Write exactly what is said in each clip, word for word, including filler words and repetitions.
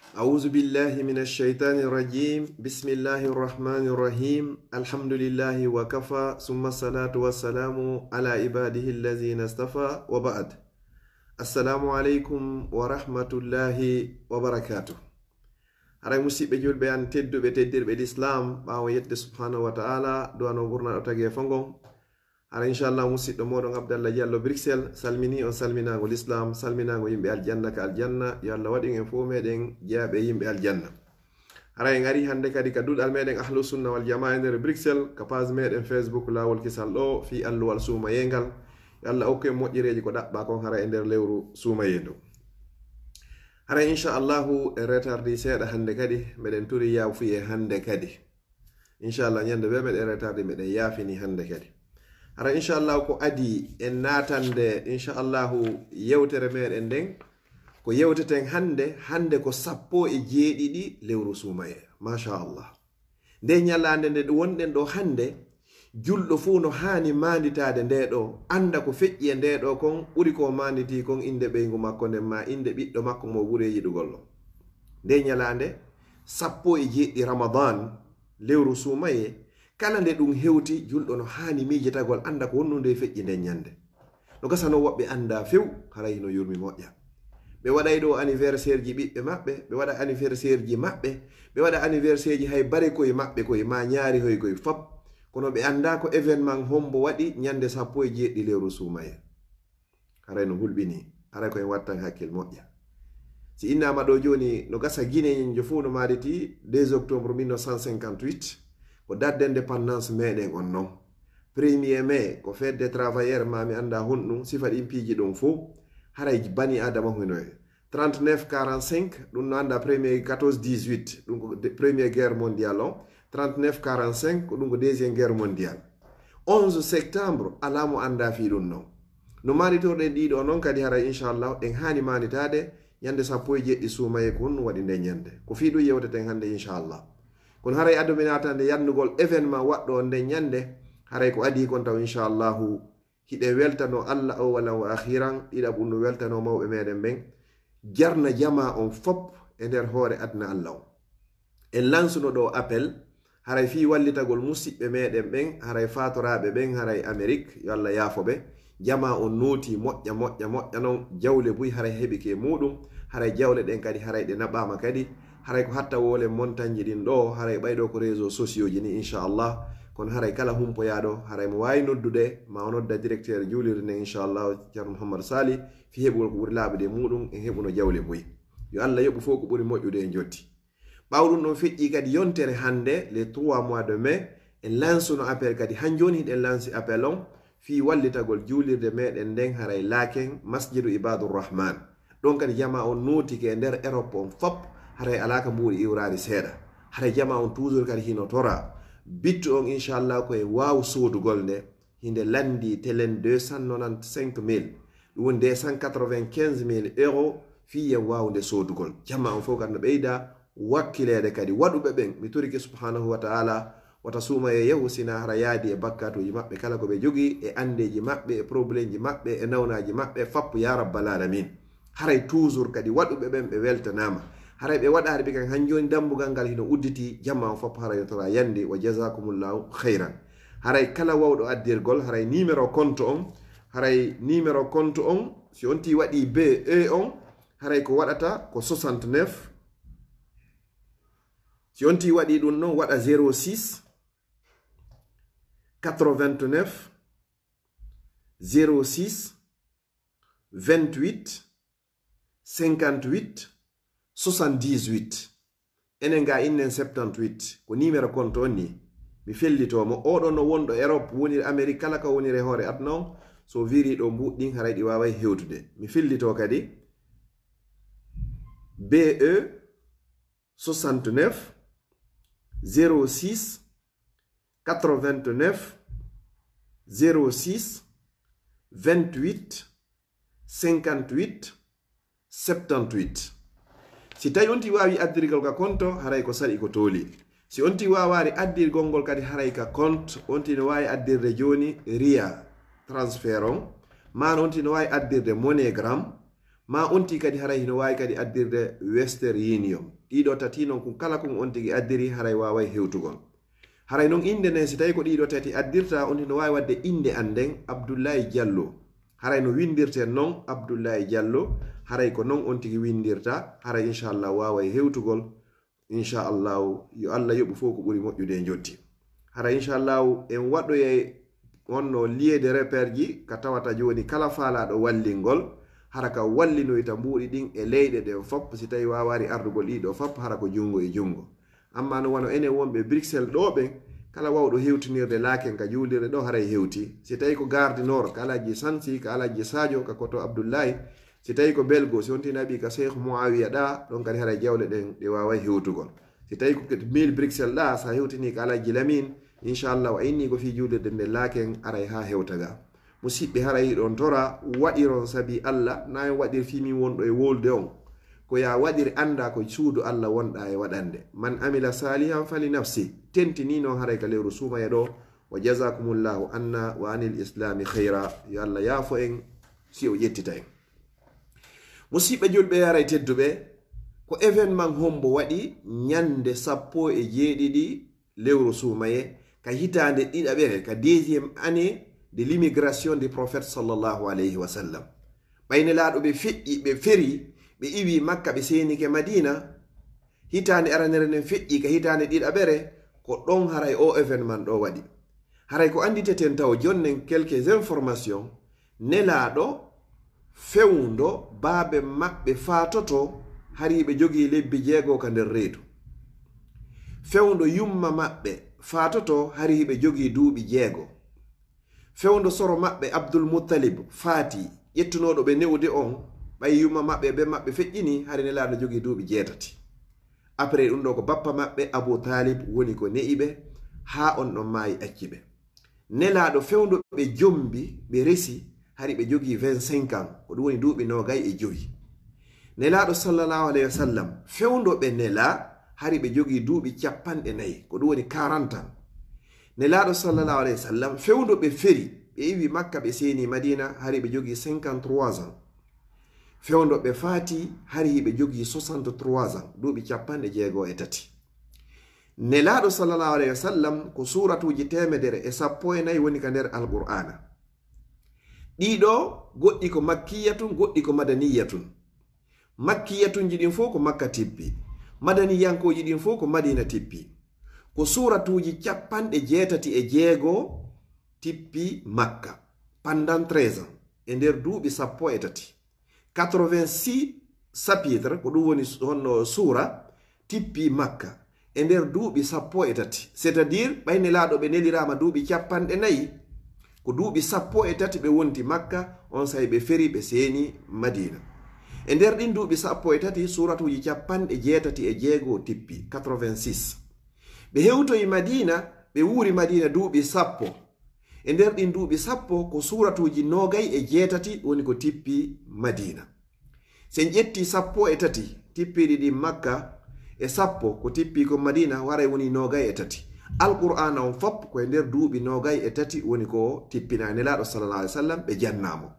أعوذ بالله من الشيطان الرجيم. بسم الله الرحمن الرحيم. الحمد لله وكفى، ثم الصلاة والسلام على عباده الذين اصطفى، وبعد. السلام عليكم ورحمة الله وبركاته. Haray musiɓɓe julɓe an tedduɓe, teddirɓe l'islam, ɓaawo yetde subhanahu wa ta'ala, du'ano ɓurnaɗo tagi e fangon. Hara inchallah musiɗɗo moɗon Abdallah Diallo Bruxelles salmini on salminago l'islam, salminago yimɓe aljanna ka aljanna. Yo Allah waɗin en fof meɗen jeyaɓe yimɓe aljanna. Hara en ari hande kadi ka duɗal meɗen Ahlu Sunna wal Jamaa e nder Bruxelles, ka page meɗen Facebook Lawol Kisal ɗo, fi alluwal suumayengal. Yo Allah okku en moƴƴireji ko ɗaɓɓa kon hara e nder lewru suumayendu. Hara inchallahu en retardi seeɗa hande kadi, meɗen turi yafuye hande kadi. Inchallah ñande ɓe meɗen retardi, meɗen yaafini hande kadi. Hara inchallahu ko adi en natande inchallahu yewtere meɗen nden, ko yewteten hande, hande ko sappo e jeeɗiɗi lewru suumaye. Machallah. Nde ñalande nde wonɗen ɗo hande, julɗo fof no haani manditade nde ɗo, anda ko feƴƴi e nde ɗo kon, ɓuri ko manditi kon inde ɓeygu makko nden ma inde ɓiɗɗo makko mo ɓuri e yiɗugol ɗo. Nde ñalande sappo e jeeɗiɗi Ramadan, lewru suumaye, kala nde ɗum hewti, julɗo no haani miijitagol, anda ko wonnunde e feƴƴi nden ñande. No gasa noon woɓɓe anda few, haray hino yurmi moƴƴa. Ɓe waɗay ɗo anniversaire ji ɓiɓɓe maɓɓe, ɓe waɗa anniversaire ji maɓɓe, ɓe waɗa anniversaire ji hay bare koye maɓɓe koye, ma ñaari hoy koye fop. Kono ɓe anda ko événement hombo waɗi ñande sappo e jeeɗiɗi lewru suumaye. Haray no hulɓini, haray ko en wattan hakkil moƴƴa. Si innama ɗo joni, no gasa Guinéen jo fof no mariti deux octobre mille neuf cent cinquante-huit, ko date d'indépendance meɗen on non. Premier mai, ko fête des travailleurs, ma mi anda honɗum, sifa ɗin piiji ɗon fof, haray bani Adama hino e. Trente-neuf quarante-cinq, ɗum no anda premier quatorze dix-huit, ɗum ko de-, première guerre mondiale on. Trente-neuf quarante-cinq, ko ɗum ko deuxième guerre mondiale. Onze septembre, alaa mo anda fii ɗum non. No maanitorɗen ɗiɗo non kadi haray inchallah, ɗen haani maanitaade ñande sappo e jeeɗiɗi suumaye ko honɗum waɗi nden ñande. Ko fii ɗum yewteten hande inchallah. Kono haray ado mi naatande yannugol événement waɗɗo on nden ñande, haray ko adii kon taw inchallahu hiɗen weltano Allah awalan wa akhiran, ɗiɗaɓum no weltano mawɓe meɗen ɓen, jarna jama on fop e nder hoore aduna Allah on. En lansuno ɗo appel, haray fii wallitagol musiɓɓe meɗen ɓen, haray fatoraaɓe ɓen, haray Amérique, yo Allah yaafo ɓe. Jama on nooti moƴƴa, moƴƴa, moƴƴa non, jawle buy haray heɓike muɗum, haray jawle ɗen kadi haray ɗe naɓama kadi, haray ko hatta wole montagne ɗin ɗo, haray ɓay ɗo ko réseaux sociaux ji ni, inchallah. Kono haray kala humpoyaɗo, haray mo wawi noddude, ma o nodda directeur juulirde nden, inchallah, Ceerno Mouhammad Sali, fi heɓugol ko ɓuri laaɓude e muɗum, en heɓuno jawle buy. Yo Allah yoɓu fof ko ɓuri moƴƴude e jotti. Ɓawo ɗum ɗon feƴƴi kadi yontere hande, le trois mois de mai, en lansuno appel kadi. Han joni hiɗen lansi appel on, fii wallitagol juulirde meɗen nden haray Laaken, Masjidu Ibadur Rahman. Ɗon kadi jama on nootike e nder Europe on fop, haray alaa ka mbuuɗi iwraari seeɗa. Haray jama on toujours kadi hino tora. Bittu on, inchallah, ko en waawu soodugol nde, hinde landi telen deux cent nonante-cinq mille. Ɗum woni deux cent quatre-vingt-quinze mille euros, fii en waawu nde soodugol. Jama on fof kadi no ɓeyda wakkileede kadi. Waɗuɓe ɓen, mi torike subhanahu wa ta'ala, wata suumaye yahu sina hara yaadi e bakkatuuji maɓɓe, kala ko ɓe jogii e andeeji maɓɓe, e problemeji maɓɓe, e nawnaaji maɓɓe, fappu ya rabbal alamin. Haray toujours kadi waɗuɓe ɓen ɓe weltanaama. Haray ɓe waɗaari ɓe kan han jooni dambugal ngal hino udditi, jama on fop haray no tora yandi, wa jazakumullahu khairan. Haray kala wawɗo addirgol, haray numéro compte on, haray numéro compte on, si on ti waɗi B E on, haray ko waɗata ko soixante-neuf, si on ti waɗi ɗum non, waɗa zéro six quatre-vingt-neuf zéro six vingt-huit cinquante-huit soixante-dix-huit. Enen ga innen septante-huit, ko numéro compte on ni. Mi fellito mo. Oɗo no wonɗo Europe, woniri Amérique, kala ka woniri e hoore aduna on, so viri ɗo mbuɗɗin, haray ɗi waway hewtude. Mi fellito kadi. B E soixante-neuf zéro six quatre-vingt-neuf zéro six vingt-huit cinquante-huit septante-huit. Si tawi on ti wawi addirgol ka compte, haray ko sari ko tooli. Si on ti wawari addirgol ngol kadi haray ka compte, on ti no wawi addirde joni Ria transfert on, ma on ti no wawi addirde MoneyGram, ma on ti kadi haray hino wawi kadi addirde Western Union. Ɗiɗo tati non kun kala kun on tigi addiri haray waaway hewtugol. Haray non innde nden, si tawii ko ɗiɗo tati addirta, on tigi no waawi waɗde innde an nden, Abdullahi Jallo. Haray no winndirten non, Abdullahi Jallo. Haray ko non on tigi winndirta. Haray inchallah waaway hewtugol. Inchallahu, yo Allah yoɓu fof ko ɓuri moƴƴude e njotti. Haray inchallahu, en waɗoyay on no lieu de repère ji ka tawata jooni kala faalaaɗo wallingol, hara ka wallinoyta mbuuɗi ɗin e leyɗe ɗen fof, si tawii waawaari ardugol ɗiɗo fof, hara ko junngo e junngo. Amma no wano enen wonɓe Bruxelles ɗoo ɓen, kala wawɗo hewtinirde laaken ka juulirde ɗoo, haray hewti. Si tawii ko garde nord, ka Alhaji Sansi, ka Alhaji Sadio, ka Koto Abdullahi, si tawii ko Belgo, si on tigi naɓi ka Cheikh Muawiya ɗa, ɗon kadi haray jawle ɗen ɗe waaway hewtugol. Si tawii ko kadi mille Bruxelles ɗa, sa hewtini ka Alhaji Lamin, inchallah, a inni ko fii juulirde nde laaken, aray haa hewta ga. Musiɓɓe, haray hiɗon tora, waɗiron sabi Allah, na en waɗir fii min wonɗo e wowlude on. Ko ya waɗir annda ko suudu Allah wonɗa e waɗande. Man amila salihan fali nafsi. Tentini non haray ka lewru suumaye ɗoo. Wa jazakumullahu anna wa anil islami khayra. Yo Allah yaafo en si o ƴettita en. Musiɓɓe julɓe, haray tedduɓe, ko événement hombo waɗi ñande sappo e jeeɗiɗi lewru suumaye ka hitaande ɗiɗaɓere, ka deuxième année de l'immigration du prophète sallallahu alayhi wa sallam. Ɓay Nelaaɗo ɓe feƴƴi, ɓe feri, ɓe iwi Makka, ɓe seenike Madina. Hitaande aranere nden feƴƴi ka hitaande ɗiɗaɓere, ko ɗon haray o événement ɗo waɗi. Haray ko annditeten taw jonnen quelques informations, Nelaaɗo fewndo baabe maɓɓe faatoto hari hiɓe jogii lebbi jeego ka nder reedu. Fewndo yumma maɓɓe faatoto hari hiɓe jogii duuɓi jeego. Fewndo soro maɓɓe Abdul Muttalib faati, ƴettunooɗo ɓe ne'ude on, ɓay yumma maɓɓe e ben maɓɓe feƴƴini, hari Nelaaɗo jogii duuɓi jeetati. Après ɗum ɗo ko bappa maɓɓe Abu Talib woni ko ne'i ɓe, haa on ɗon maayi acci ɓe. Nelaaɗo fewndo ɓe jombi, ɓe resi, hari ɓe jogii vingt-cinq ans, ko ɗum woni duuɓi noogay e jowi. Nelaaɗo sallallahu alayhi wa sallam, fewndo ɓe nela, hari ɓe jogii duuɓi capanɗe nayi, ko ɗum woni quarante ans. Nelaaɗo sallallahu alayhi wa sallam, fewndo ɓe feri, ɓe iwi Makka, ɓe seeni Madina, hari ɓe jogii cinquante-trois ans. Fewndo ɓe faati, hari hiɓe jogii soixante-trois ans, duuɓi capanɗe jeego e tati. Nelaaɗo sallallahu alayhi wa sallam, ko suuratuuji teemedere e sappo e nayi woni ka nder Alqur'aana. Ɗiɗo, goɗɗi ko makkiyatun, goɗɗi ko madaniyatun. Makkiyatunji ɗin fof ko Makka tippi. Madaniyankooji ɗin fof ko Madina tippi. Ko suuratuuji capanɗe jeetati e jeego tippi Makka, pendant treize ans, e nder duuɓi sappo e tati. Quatre-vingt-six chapitres, ko ɗum woni s-, honno suura, tippi Makka e nder duuɓi sappo e tati. C'est-à-dire, ɓay Nelaaɗo ɓe neliraama duuɓi capanɗe nayi, ko duuɓi sappo e tati ɓe wonti Makka, on say ɓe feri, ɓe seeni Madina. E nder ɗin duuɓi sappo e tati, suuratuuji capanɗe jeetati e jeego tippi, quatre-vingt-six. Ɓe hewtoyi Madina, ɓe wuuri Madina duuɓi sappo. E nder ɗin duuɓi sappo, ko suuratuuji noogay e jeetati woni ko tippi Madina. Si en ƴetti sappo e tati tippiiɗi ɗin Makka, e sappo ko tippi ko Madina, waray woni noogay e tati. Alqur'aana on fop ko e nder duuɓi noogay e tati woni ko tippina Nelaaɗo sallallahu alaihi wasallam, ɓe jannaamo.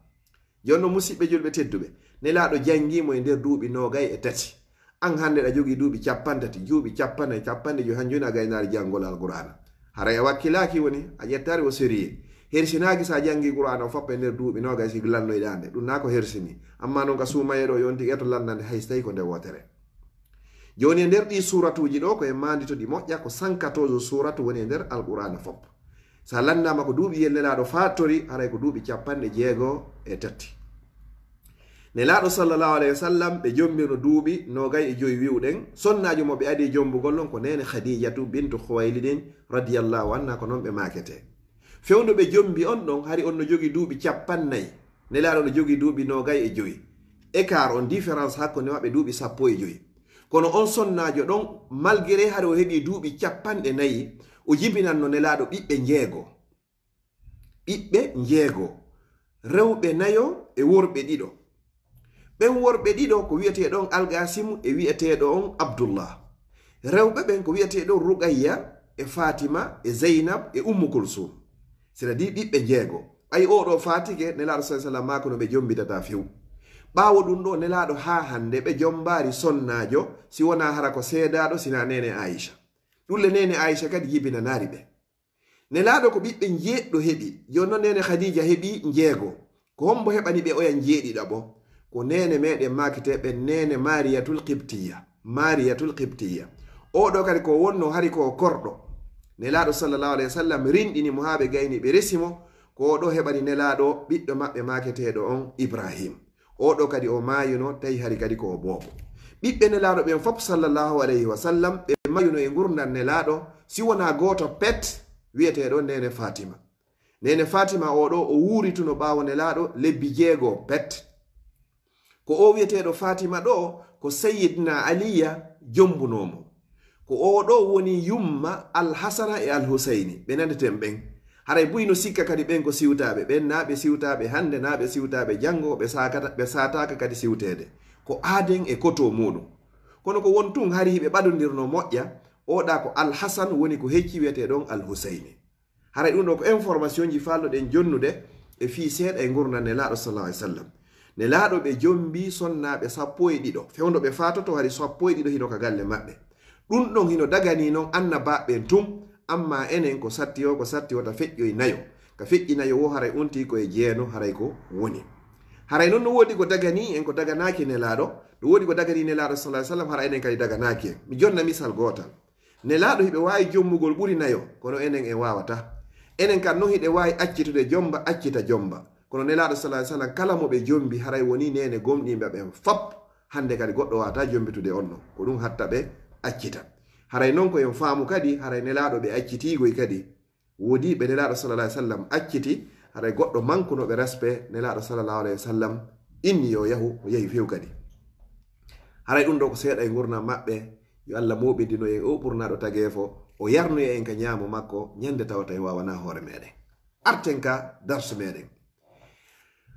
Jooni non, musiɓɓe julɓe tedduɓe, Nelaaɗo janngi mo e nder duuɓi noogay e tati. An hannde ɗa jogii duuɓi capanɗe tati, duuɓi capanɗe, capanɗe jowi, han jooni a gaynaali janngol Alqur'aana. Haray a wakkilaaki woni, a ƴettaari o sérieux. Hersinaaki si a janngi Qur'aana o fop e nder duuɓi noogay si lannoyɗaa nde. Ɗum naa ko hersini. Amma non ka suumaye ɗo, yonti eto lannande hay so tawi ko nde wootere. Jooni e nder ɗi suuratuuji ɗo, ko e maandito ɗi moƴƴa, ko cent quatorze suuratu woni e nder Alqur'aana fop. Sa lannaama ko duuɓi yel Nelaaɗo faattori, haray ko duuɓi capanɗe jeego e tati. Nelaaɗo sallallahu alayhi wa sallam, ɓe jombino duuɓi noogay e jowi wi'uɗen. Sonnaajo mo ɓe adi e jombugol non ko neene Khadijatu bintu Khuwaylidin radiyallahu anha, ko non ɓe maakete. Fewndo ɓe jombi on ɗon, hari on no jogii duuɓi capanɗe nayi. Nelaaɗo no jogii duuɓi noogay e jowi. Écart on, différence hakkunde maɓɓe duuɓi sappo e jowi. Kono on sonnaajo ɗon, malgré hari o heɓii duuɓi capanɗe nayi, o jibinanno Nelaaɗo ɓiɓɓe njeego. Ɓiɓɓe njeego. Rewɓe nayo e worɓe ɗiɗo. Ɓen worɓe ɗiɗo ko wi'eteeɗo on Alqasimu e wi'eteeɗo on Abdullah. Rewɓe ɓen ko wi'eteeɗo Ruqayya e Fatima e Zaynab e Ummu Kulsum. C'est-à-dire ɓiɓɓe njeego. Ɓay oo ɗoo faatike, Nelaaɗo sallallahu alaihi wasallam maako no ɓe jombitata few. Ɓaawo ɗum ɗo, Nelaaɗo haa hannde ɓe jommbaali sonnaajo, si wonaa hara ko seedaaɗo, sinaa neene Aisha. Ɗum le neene Aisha kadi jibinanaali ɓe. Nelaaɗo ko ɓiɓɓe njeeɗɗo heɓi, jooni noon neene Khadija heɓi njeego. Ko hombo heɓani ɓe oya njeeɗiɗaɓo? Ko neene meɗen maaketee ɓen, neene Mariyatul Qibtiyya. Mariyatul Qibtiyya. Oo ɗo kadi ko wonno hari ko o korɗo. Nelaaɗo sallallahu alayhi wa sallam rinɗini mo haa ɓe gayni ɓe resi mo. Ko oo ɗo heɓani Nelaaɗo ɓiɗɗo maɓɓe maaketeeɗo on Ibrahim. Oo ɗo kadi o maayuno, tawi hari kadi ko o boobo. Ɓiɓɓe Nelaaɗo ɓen fof sallallahu alayhi wa sallam, ɓe maayuno e ngurndan Nelaaɗo, si wonaa gooto pet, wi'eteeɗo neene Fatima. Neene Fatima oo ɗo o wuurituno ɓaawo Nelaaɗo lebbi jeego pet. Ko o wi'eteeɗo Fatima ɗo, ko Sayyidina Aliya jommbunoo mo. Ko oo ɗo woni yumma Al Hasana e Al Husayni, ɓe naneten ɓen. Haray buy no sikka kadi ɓen ko siwtaaɓe, ɓen naa ɓe siwtaaɓe hannde, naa ɓe siwtaaɓe janngo, ɓe saakata, ɓe saataaka kadi siwteede. Ko aaden e koto muuɗum. Kono ko won tun hari hiɓe ɓadondirno moƴƴa, oo ɗa ko Al Hasan woni ko hecci wi'etee ɗon Al Husayni. Haray ɗum ɗo ko information ji faalloɗen jonnude e fii seeɗa e ngurndan Nelaaɗo sallallahu alaihi wasallam. Nelaaɗo ɓe jombii sonnaaɓe sappo e ɗiɗo. Fewndo ɓe faatoto hari sappo e ɗiɗo hino ka galle maɓɓe. Ɗum ɗon hino daganii non annabaaɓe ɓen tun, amma enen ko satti o, ko satti wota feƴƴoy nayo. Ka feƴƴi nayo wo haray untii ko e jeeno, haray ko woni. Haray non no woodi ko daganii en ko daganaaki Nelaaɗo, no woodi ko daganii Nelaaɗo sallallahu alaihi wasallam, hara enen kadi daganaaki en. Mi jonna misal gootal. Nelaaɗo hiɓe waawi jommugol ɓuri nayo, kono enen en waawata. Enen kan non hiɗe waawi accitude jomba, accita jomba. Kono Nelaaɗo sallallahu alaihi wasallam kala mo ɓe jombi haray woni neene gomɗinɓe ɓen fop. Hannde kadi goɗɗo waawata jombitude on non. Ko ɗum hatta ɓe accita. Haray non ko en faamu kadi, haray Nelaaɗo ɓe accitiigoy kadi. Woodi ɓe Nelaaɗo sallallahu alaihi wasallam acciti, haray goɗɗo mankunoɓe respect, Nelaaɗo sallallahu alaihi wasallam inni yo yahu, o yahi few kadi. Haray ɗum ɗo ko seeɗa e ngurndan maɓɓe, yo Allah mooɓindino en o ɓurnaaɗo tageefo, o yarnoya en ka ñaamo makko, ñande tawata en waawanaa hoore meɗen. Arten ka darsu meɗen.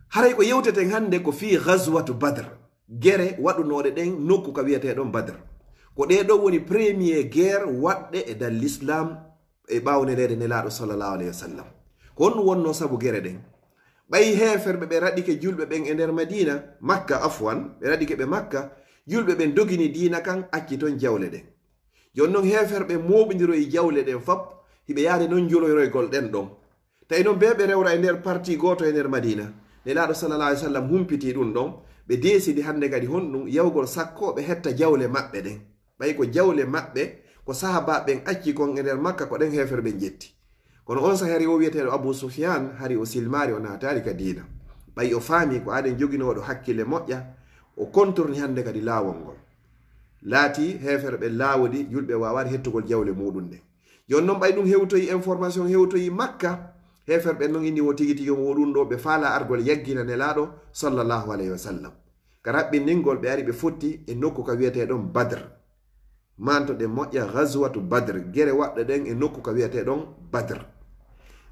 Haray ko yewteten hannde ko fii Ghazwatu Badr, gere waɗunooɗe ɗen nokku ka wi'etee ɗon Badr. Ko ɗee ɗoo woni premier guerre waɗɗe e dal Lislaam e ɓaawo neleede Nelaaɗo sallallahu alaihi wasallam. Ko honɗum wonnoo sabu gere ɗen? Ɓay heeferɓe ɓe raɗike julɓe ɓen e nder Madiina, Makka, afwan, ɓe raɗike ɓe Makka, julɓe ɓen dogini diina kan, acci ton jawle ɗen. Jooni non heeferɓe mooɓindiroyi jawle ɗen fop, hiɓe yaade non njoloyroygol ɗen ɗon. Tawi non bee ɓe rewra e nder parti gooto e nder Madiina. Nelaaɗo sallallahu alaihi wasallam humpitii ɗum ɗon, ɓe deesidi hannde kadi honɗum yahugol sakko ɓe hetta jawle maɓɓe ɗen. Ɓay ko jawle maɓɓe, ko sahaabaaɓe ɓen acci kon e nder Makka, ko ɗen heeferɓe ɓen ƴetti. Kono on saa'i hari o wi'eteeɗo Abu Sufyaan, hari o silmaali, o naataali ka diina. Ɓay o faami ko aɗen joginooɗo hakkille moƴƴa, o kontorni hannde kadi laawol ngol. Laatii heeferɓe laawodi, julɓe waawaali hettugol jawle muuɗum ɗen. Jooni non ɓay ɗum hewtoyi, information hewtoyi Makka, heeferɓe non inni wo tigi tigi on wo ɗum ɗo ɓe faala argol yaggina Nelaaɗo sallallahu alaihi wasallam. Ka raɓɓinɗingol ɓe ari ɓe fotti e nokku ka wi'etee ɗon Badr. Mantoɗen moƴƴa Ghazwatu Badr, gere waɗɗe ɗen e nokku ka wi'etee ɗon Badr.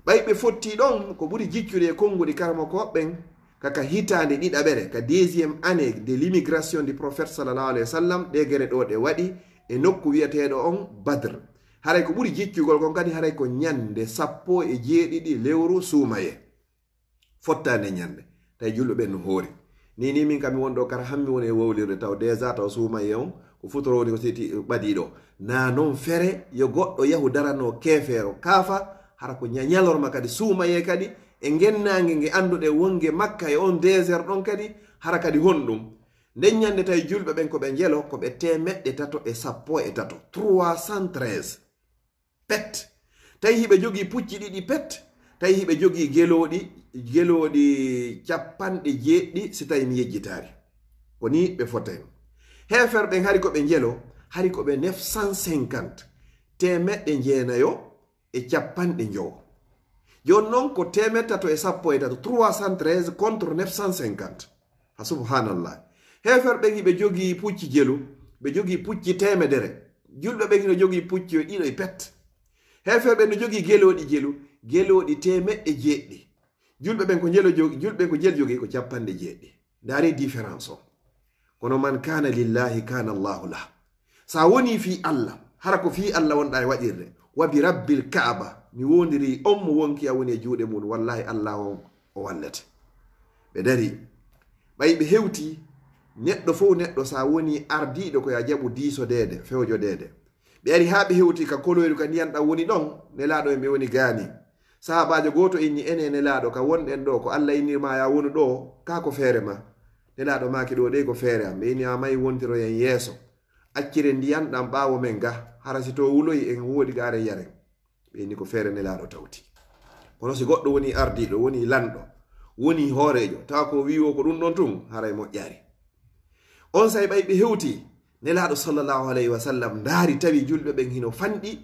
Ɓay ɓe fotti ɗon, ko ɓuri jiccude e konnguɗi karamokooɓe ɓen, ka, ka hitaande ɗiɗaɓere, ka deuxième année de l'immigration du prophète sallallahu alaihi wasallam, ɗe gere ɗo ɗe waɗi e nokku wi'eteeɗo on Badr. Haray ko ɓuri jiccugol kon kadi, haray ko ñande sappo e jeeɗiɗi lewru suumayee. Fottaande ñande. Tawi julɓe ɓen no hoori. Ni, ni min kam mi won ɗo kara hammi woni e wowlirde taw déjà taw suumayee on ko futuro woni ko siti ɓadiiɗo. Naa non fere yo goɗɗo yahu daranoo keefeero kaafa, hara ko ña-, ñalorma kadi suumayee kadi, e ngennaange nge annduɗen wonge Makka e on désert ɗon kadi, hara kadi honɗum? Nden ñande tawi julɓe ɓen ko ɓe njelo, ko ɓe teemeɗɗe tato e sappo e tato, trois cent treize. Pet. Tawi hiɓe jogii pucci ɗiɗi pet, tawi hiɓe jogii gelooɗi, gelooɗi capanɗe jeeɗiɗi, si tawi mi yejjitaali. Ko ni ɓe fotay. Heeferɓe ɓen hari ko ɓe njelo, hari ko ɓe neuf cent cinquante, teemeɗɗe jeenayo e capanɗe njowo. Jooni non ko teemeɗɗe tato e sappo e tato, trois cent treize contre neuf cent cinquante. Ha subhanallah. Heeferɓe ɓen hiɓe jogii pucci jelu, ɓe jogii pucci teemedere. Julɓe ɓen hino jogii pucci ɗiɗo e pet. Heeferɓe ɓen no jogii gelooɗi jelu, gelooɗi teemeɗɗe jeeɗiɗi. Julɓe ɓen ko jelu jo-, julɓe ɓen ko jelu jogii ko capanɗe jeeɗiɗi. Ndaari différence o. Kono man kana lillahi kana Allahu lah. Sa woni fii Allah, hara ko fii Allah wonɗa e waɗirde. Wa bi rabbil Kaaba, mi wondiri on mo wonki a woni e juuɗe mum, wallahi Allah on o wallete. Ɓe dari. Ɓay ɓe hewti, neɗɗo fow neɗɗo, so a woni ardiiɗo, ko yo a jaɓu diisodeede, fewjodeede. Ɓe ari haa ɓe hewti ka koloyru ka ndiyan ɗan woni ɗon, Nelaaɗo en ɓe woni gaani. Sahaabaajo gooto inni, "Ene Nelaaɗo, ka wonɗen ɗoo, ko Alla inni ma yo a wonu ɗoo, kaa ko feere ma?" Nelaaɗo maaki, "Ɗoo ɗey ko feere am." Ɓe inni, "A may wontiroyen yeeso. Acciren ndiyan ɗan ɓaawo men ga, hara si to wuloyi en woodi ga aren yaren." Ɓe inni, "Ko feere Nelaaɗo tawti." Kono si goɗɗo woni ardiiɗo, woni lanɗo, woni hooreejo, tawa ko wi'o ko ɗun ɗon tun, haray moƴƴaari. Onsay ɓay ɓe hewti, Nelaaɗo sallallahu alayhi wa sallam ndaari, tawi julɓe ɓen hino fanɗi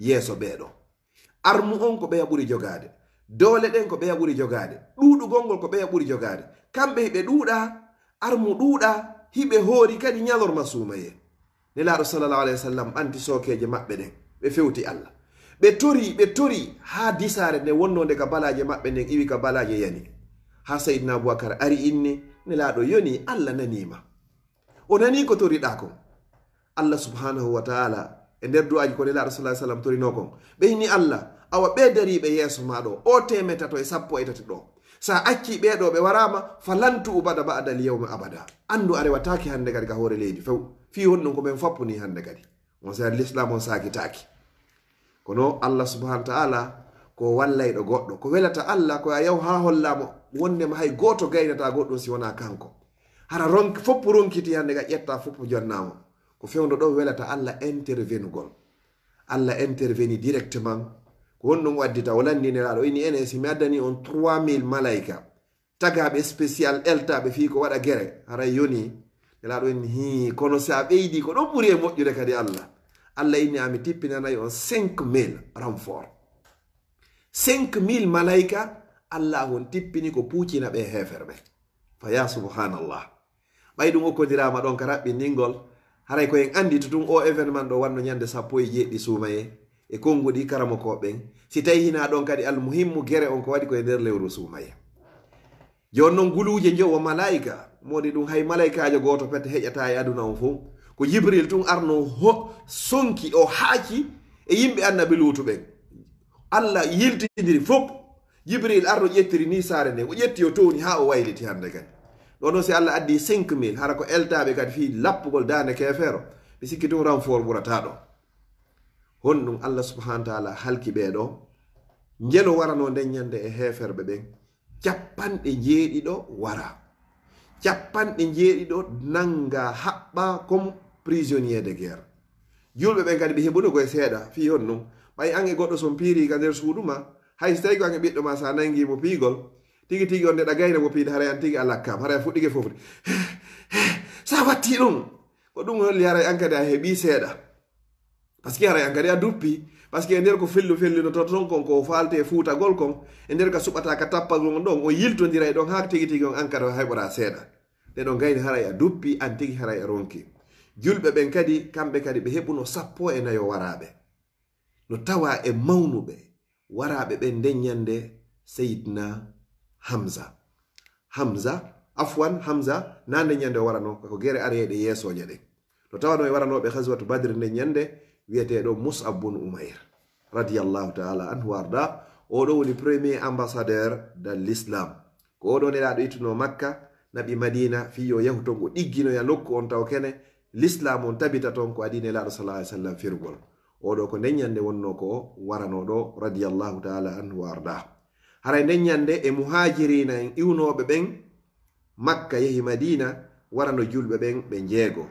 yeeso ɓee ɗoo. Armu on ko ɓeya ɓuri jogaade. Doole ɗen ko ɓeya ɓuri jogaade. Ɗuuɗugol ngol ko ɓeya ɓuri jogaade. Kamɓe hiɓe ɗuuɗa, armu ɗuuɗa, hiɓe hoori kadi ñalorma suumayee. Nelaaɗo sallallahu alayhi wa sallam ɓanti sookeeje maɓɓe ɗen. Ɓe fewti Alla. Ɓe tori, ɓe tori, haa disaare nde wonnoo nde ka balaaje maɓɓe nden iwi ka balaaje yani. Haa Sayyidina Abubakar ari inni, Nelaaɗo yoni, Alla nanii ma. O nanii ko toriɗaa kon. Alla subhanahu wa ta'ala, e nder du'aaji ko Nelaaɗo sallallahu alayhi wa sallam torinoo kon. Ɓe inni Alla, awa ɓee dariiɓe yeeso maa ɗoo, o teemetato e sappo e tati ɗoo. Sa accii ɓee ɗoo ɓe waraama, falan tu'bada ba'dal yawmi abada. Anndu a rewataake hannde kadi ka hoore leydi few. Fii honɗun ko men fappuni hannde kadi. On sa Lislaam on saakitaaki. Kono Alla subhanahu wa ta'ala ko wallayɗo goɗɗo. Ko welata Alla ko a yaw haa hollaama wondema hay gooto gaynataa goɗɗun si wonaa kanko. Hara ronk-, foppu ronkiti hannde ga ƴetta foppu jonnaama. Ko fewndo ɗon welata Alla intervenugol. Alla interveni directement. Ko honɗun o addita? O lanndii Nelaaɗo, o inni enen si mi addanii on trois mille malayka. Tagaaɓe spécial eltaaɓe fii ko waɗa gere, haray yoni. Nelaaɗo en hii, kono si a ɓeydii ko ɗon ɓuri e moƴƴude kadi Alla. Alla inni ami tippinanay on cinq mille renfort. Cinq mille malayka, Alla on tippini ko puucina ɓe heeferɓe. Fa ya subhanallah. Ɓay ɗun okkondiraama ɗon ka raɓɓinɗingol, haray ko en anndi to tun o événement ɗo wanno ñande sappo e jeeɗiɗi suumayee e konnguɗi karamokooɓe ɓen. Si tawi hinaa ɗon kadi almuhimmu gere on ko waɗi ko e nder lewru suumayee. Jooni non guluuje njowo malaa'ika, moodi ɗun hay malaa'ikaajo gooto pete heƴataa e aduna on fow. Ko Jibril tun arno ho-, sonki o haaci e yimɓe annabi Luutu ɓen. Alla yiltindiri fow. Jibril arno ƴettiri ni saare nden, o ƴetti o towni haa o wayliti hannde kadi. Ɗon non si Alla addi cinq mille, hara ko eltaaɓe kadi fii lappugol daande keefeero, mi sikki tun renfort ɓurataa ɗo. Honɗun Alla subhanahu wa ta'ala halki ɓee ɗo? Njelo waranoo nden ñande e heeferɓe ɓen, capanɗe njeeɗiɗo wara. Capanɗe njeeɗiɗo nanga haɓɓa comme prisonnier de guerre. Julɓe ɓen kadi ɓe heɓuno koye seeɗa. Fii honɗun? Ɓay an e goɗɗo son piiri ka nder suudu ma, hay si tawi ko an e ɓiɗɗo ma, sa nangi mo piigol, tigi tigi on nde ɗa gayna mo piide, haray an tigi a lakkaama, haray a fuɗɗike fofde. Sa watti ɗun, ko ɗun holli haray an kadi a heɓi seeɗa. Parce que haray an kadi a duppi. Parce que e nder ko fellu fellinoto ton kon ko faalte fuutagol kon, e nder ka suɓata ka tappagol on ɗon, o yiltondiray ɗon haa tigi tigi on an kadi o heɓora seeɗa. Nde ɗon gayni haray a duppi, an tigi haray a ronki. Julɓe ɓen kadi, kamɓe kadi ɓe heɓuno sappo e nayo waraaɓe. No tawa e mawnuɓe waraaɓe ɓen nden ñande Seydina Hamza. Hamza, afwan, Hamza, naa nden ñande o warano, ko gere areeɗe yeesooje ɗen. No tawano e waranooɓe Ghazwatu Badr nden ñande, wi'eteeɗo Mus'ab bun Umayr, radiyallahu ta'ala anhu wa arda. Oɗo woni premier ambassadeur de l'islam. Ko oɗo Nelaaɗo ittuno Makka, naɓi Madina, fii yo yahu ton, o ɗigginoya nokku on taw kene, l'islam on tabita ton, ko adii Nelaaɗo sallallahu alaihi wasallam firugol. Oɗo ko nden ñande wonno ko o warano ɗo, radiyallahu ta'ala anhu wa arda. Haray nden ñande e muhaajiriina en iwnooɓe ɓen Makka yahi Madiina, warano julɓe ɓen ɓe njeego.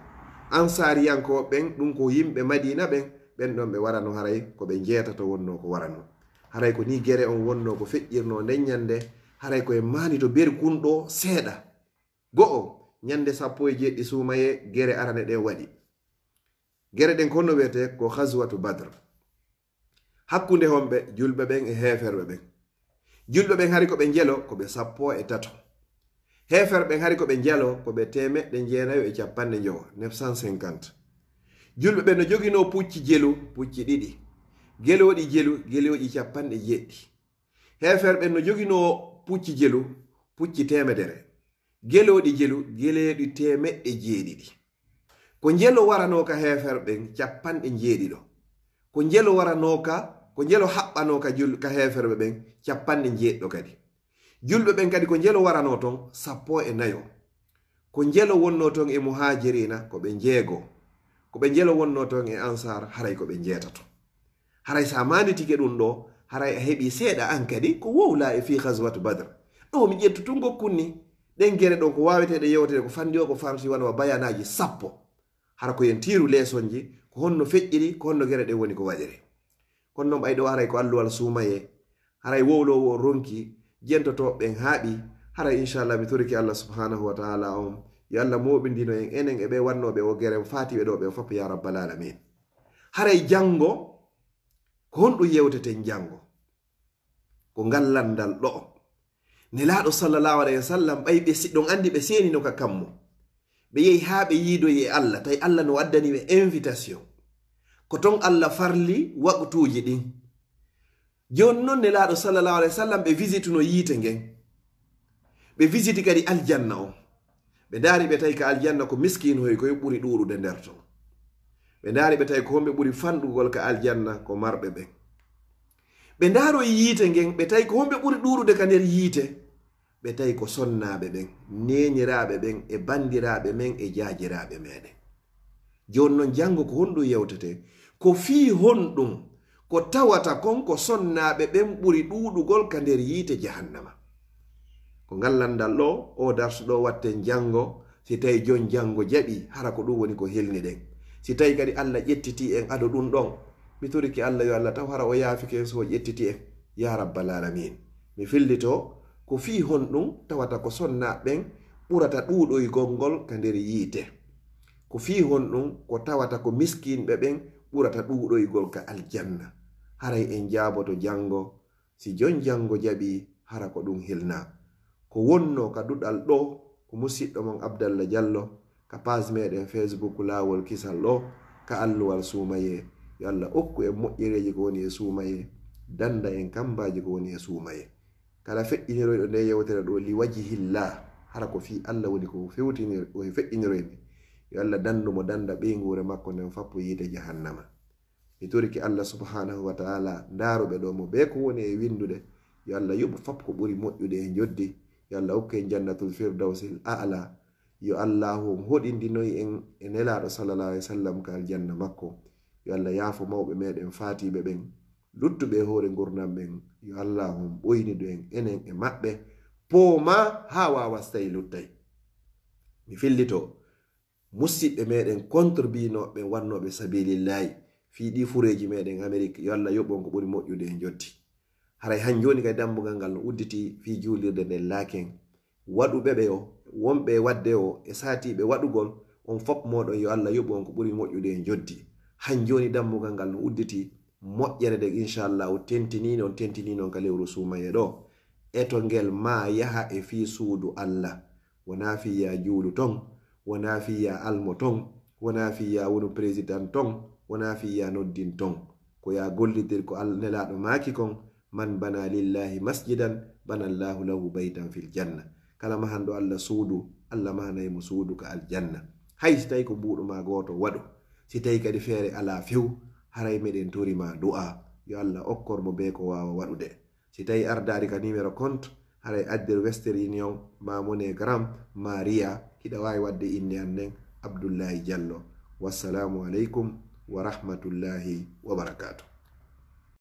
Ansaariyankooɓe ɓen, ɗun ko yimɓe Madiina ɓen, ɓen ɗon ɓe warano haray ko ɓe njeetato wonno ko warano. Haray ko nii gere on wonno ko feƴƴirno nden ñande, haray ko e maani to Berkunɗo seeɗa. Go'o, ñande sappo e jeeɗiɗi suumayee gere arane ɗen waɗi. Gere ɗen ko honno wi'etee? Ko Ghazwatu Badr. Hakkunde homɓe? Julɓe ɓen e heeferɓe ɓen. Julɓe ɓen hari ko ɓe njelo ko ɓe sappo e tato. Heeferɓe ɓen hari ko ɓe njelo ko ɓe teemeɗɗe njeenayo e capanɗe njowo, neuf cent cinquante. Julɓe ɓen no joginoo pucci jelu, pucci ɗiɗi. Gelooɗi jelu, gelooɗi capanɗe jeeɗiɗi. Heeferɓe ɓen no joginoo pucci jelu, pucci teemedere. Gelooɗi jelu, gelooɗi teemeɗɗe jeeɗiɗi. Ko njelo waranoo ka heeferɓe ɓen? Capanɗe njeeɗiɗo. Ko njelo waranoo ka, ko njelo haɓɓanoo ka jul-, ka heeferɓe ɓen? Capanɗe njeeɗiɗo kadi. Julɓe ɓen kadi ko njelo waranoo ton? Sappo e nayo. Ko njelo wonnoo toon e muhaajiriina, ko ɓe njeego. Ko ɓe njelo wonnoo toon e ansaar, haray ko ɓe njeetato. Haray so a maanditike ɗum ɗo, haray a heɓii seeɗa aan kadi ko wowlaa e fii Ghazwat Badr. Ɗo mi ƴettu tun ngokkun ni. Ɗen gere ɗo ko waaweteeɗe yewteede ko fanndi o ko farsi wano wa bayanaaji sappo. Hara ko yen tiiru leesonji, ko honno feƴƴiri, ko honno gere ɗen woni ko waɗiri. Kono noon ɓay ɗo haray ko alluwal suumayee, haray wowloowo o ronki, jentotooɓe ɓen haaɓi, haray inchallah mi torike Allah subhanahu wa taala on, yo Allah mooɓindino en enen e ɓe wannooɓe o gere, faatiiɓe ɗo ɓen fof ya rabbal alamin. Haray janngo, ko honɗum yewteten janngo? Ko ngal lanndal ɗo. Nelaaɗo sallallahu alayhi wa sallam, ɓay ɓe si-, ɗon anndi ɓe seenino ka kammu. Ɓe yehi haa ɓe yiidoyi e Allah, tawi Allah no waddani ɓe invitation. Ko ton Allah farli waqtuuji ɗin. Jooni non Nelaaɗo sallallahu alayhi wa sallam, ɓe visituno yiite ngen. Ɓe visiti kadi aljanna on. Ɓe ndaari ɓe tawi ka aljanna ko miskiinoy koy ɓuri ɗuuɗude nder ton. Ɓe ndaari ɓe tawi ko homɓe ɓuri fanɗugol ka aljanna, ko marɓe ɓen. Ɓe ndaaroyi yiite ngen, ɓe tawi ko homɓe ɓuri ɗuuɗude ka nder yiite. Ɓe tawi ko sonnaaɓe ɓen, neeniraaɓe ɓen e banndiraaɓe men e jaajiraaɓe meɗen. Jooni non janngo ko honɗum yewtete? Ko fii honɗum ko tawata kon ko sonnaaɓe ɓen ɓuri ɗuuɗugol ka nder yiite jahannama? Ko ngal lanndal ɗo, o darsu ɗo watten janngo, si tawi jon janngo jaɓi, hara ko ɗum woni ko helniɗen. Si tawi kadi Allah ƴettiti en ado ɗum ɗon, mi torike Allah yo Allah taw hara o yaafike en so o ƴettiti en. Ya rabbal alamin. Mi fillito, ko fii honɗum tawata ko sonnaaɓe ɓen ɓurata ɗuuɗoygol ngol ka nder yiite? Ko fii honɗum ko tawata ko miskinɓe ɓen ɓurata ɗuuɗoygol ka aljanna? Haray en jaaboto janngo, si jon janngo jaɓi, hara ko ɗum hilna. Ko wonno ka duɗal ɗo, ko musiɗɗo mon Abdallah Diallo, ka page meɗen Facebook Laawol Kisal ɗo, ka alluwal suumayee. Yo Allah okku en moƴƴereeji ko woni e suumayee, dannda en kammbaaji ko woni e suumayee. Kala feƴƴiniroyɗo nde yewtere ɗo li wajhillah, hara ko fii Allah woni ko fewtinir-, o feƴƴiniroymi. Yo Allah danndu mo dannda ɓeynguure makko nden fappo yiite jahannama. Mi torike Allah subhanahu wa taala, ndaaruɓe ɗo mo bee ko woni e winndude, yo Allah yoɓu fap ko ɓuri moƴƴude e njoddi, yo Allah okku en jannatul firdawsil a'la, yo Allahu on hoɗindinoy en e Nelaaɗo sallallahu alayhi wa sallam ka aljanna makko, yo Allah yaafo mawɓe meɗen faatiiɓe ɓen, luttuɓe e hoore ngurndan ɓen, yo Allahu on ɓoynidu en enen e maɓɓe, poomaa haa waawastay luttay. Mi fillito, musiɓɓe meɗen contribinooɓe wannooɓe sabilillahi fii ɗii fureeji meɗen Amerik, yo Allah yoɓu on ko ɓuri moƴƴude e njoddi. Haray han jooni kay dambugal ngal no udditi fii juulirde nden laaken. Waɗuɓe ɓe o, wonɓe e waɗde o, e saatiiɓe waɗugol, on fop mooɗon yo Allah yoɓu on ko ɓuri moƴƴude e njoddi. Han jooni dambugal ngal no udditi, moƴƴere nden inchallahu tentiniino on, tentiniino on ka lewru suumayee ɗo. Eto ngel maa yaha e fii suudu Allah. Wonaa fii yaa juulu ton, wonaa fii yaa almo ton, wonaa fii yaa wonu président ton, wonaa fii yaa noddin ton. Ko yaa gollidir ko Al-, Nelaaɗo maaki kon, "Man bana lillahi masjidan, bana Allahu lahu baytan fil janna." Kala mahanɗo Allah suudu, Allah mahanay mo suudu ka aljanna. Hay si tawi ko mbuuɗu maa gooto waɗu, si tawi kadi feere alaa few, haray meɗen tori ma du'a, yo Allah okkor mo bee ko waawa waɗude. Si tawi ardaari ka numéro compte, haray addir Western Union, ma MoneyGram, ma Ria, hiɗa waawi waɗde innde an nden, Abdullahi Diallo. Wassalaamu aleykum wa rahmatullahi wa barakaatuh.